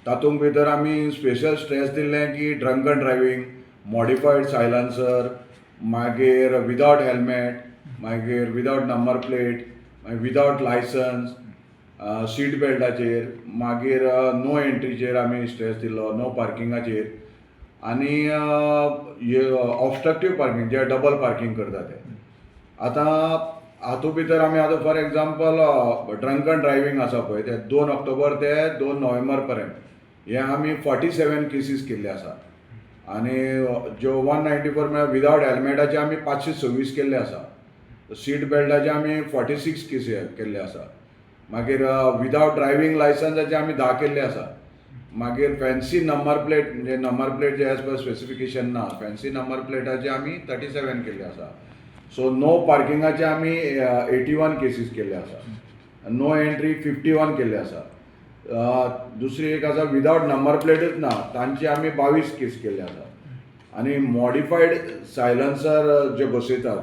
तातूंत भितर आमी स्पेशल स्ट्रेस दिल्लें की ड्रंकन ड्रायवींग, मॉडिफायड सायलन्सर, मागीर विदावट हेल्मेट, मागीर विदावट नंबर प्लेट, मागीर विदावट लायसन्स, सीट बेल्टाचेर, मागीर नो एंट्रीचेर आमी स्ट्रेस दिल्लो, नो पार्किंगाचेर आनी ऑबस्ट्रक्टीव पार्किंग, जे डबल पार्किंग करता ते. आतां हातूंत भितर आमी आतां फॉर एग्जाम्पल ड्रंकन ड्रायवींग आसा पळय, ते 2 ऑक्टोबर ते 2 नोव्हेंबर पर्यंत हे आमी 47 केसीस केल्ले आसा आनी ज्यो 194 म्हळ्यार विदावट हेल्मेटाचे आमी 526 केल्ले आसा. सीट बेल्टाचे आमी 46 केसी केल्ले आसा. मागीर विदावट ड्रायवींग लायसन्साचे आमी 10 केल्ले आसा. मागीर फॅन्सी नंबर प्लेट, म्हणजे नंबर प्लेट जे एज पर स्पेसिफिकेशन ना, फॅन्सी नंबर प्लेटाचे आमी 37 केल्ले आसा. सो नो पार्किंगाचे आमी 81 केसीस केल्ले आसा. नो एंट्री 51 केल्ले आसा. दुसरी एक आसा, विदावट नंबर प्लेटच ना, तांची आमी 22 केस केल्ले आसा. आनी मॉडिफायड सायलन्सर जे बसयतात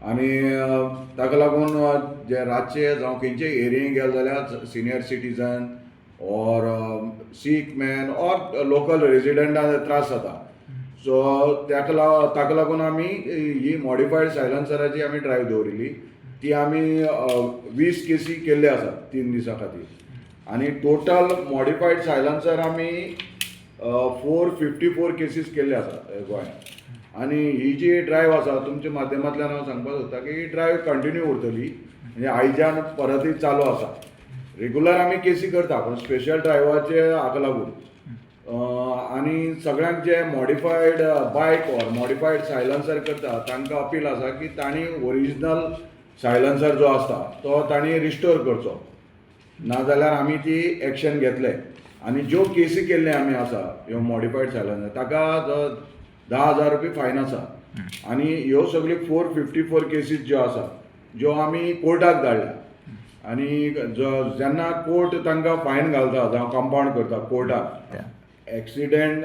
आनी ताका लागून जे रातचे जावं खंयचे एरियेन गेले जाल्यार senior citizen or sick man or local रेजिडंटाक त्रास जाता. सो ताका लागून आमी ही मॉडिफायड सायलन्सराची आमी ड्रायव्ह दवरिल्ली. ती आमी 20 केसी केल्ले आसात 3 दिसां खातीर आनी टोटल मॉडिफायड सायलन्सर आमी 454 केसीस केल्ले आसात गोंयांत. आनी ही जी ड्रायव्ह आसा, तुमच्या माध्यमांतल्यान हांव सांगपाक सोदता की ही ड्रायव्ह कंटिन्यू उरतली. म्हणजे आयच्यान परतूय चालू आसा. रेगुलर आमी केसी करता, पूण स्पेशल ड्रायव्हाचे हाका लागून आनी सगळ्यांक जे modified bike or modified silencer करता, तांकां अपील आसा की तांणी ओरिजिनल सायलन्सर जो आसता तो तांणी रिस्टोर करचो, नाजाल्यार आमी ती एक्शन घेतले. आनी ज्यो केसी केल्ले आमी आसा ह्यो मॉडिफायड सायलन्सर, ताका 10,000 रुपया फायन आसा. आनी ह्यो सगळ्यो 454 केसीस ज्यो आसा, ज्यो आमी कोर्टाक धाडल्या आनी जेन्ना कोर्ट तांकां फायन घालता जावं कंपावंड करता कोर्टाक, एक्सिडेंट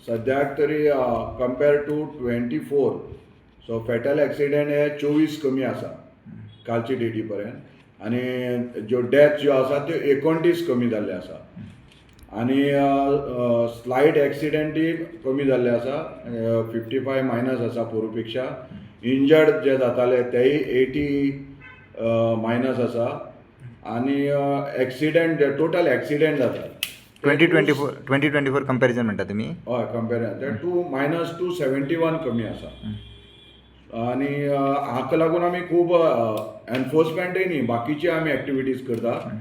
सद्याक तरी compare to 24, so fatal accident हे 24 कमी आसा कालचे डेटी पर्यंत आनी ज्यो डेथ ज्यो आसा त्यो 29 कमी जाल्ले आसा आनी स्लायट एक्सिडेंटय कमी जाल्ले आसा, 55 मायनस आसा पोरू पेक्षा. इंजर्ड जे जाताले तेय 80 मायनस आसा आनी एक्सिडेंट, टोटल एक्सिडेंट जाता 2024, 2024 comparison म्हणटा तुमी? हय, कंपेरिजन ते minus 271 कमी आसा. आनी हाका लागून आमी खूब एनफोर्समेंटय न्ही, बाकीचे आमी एक्टिविटीज करता.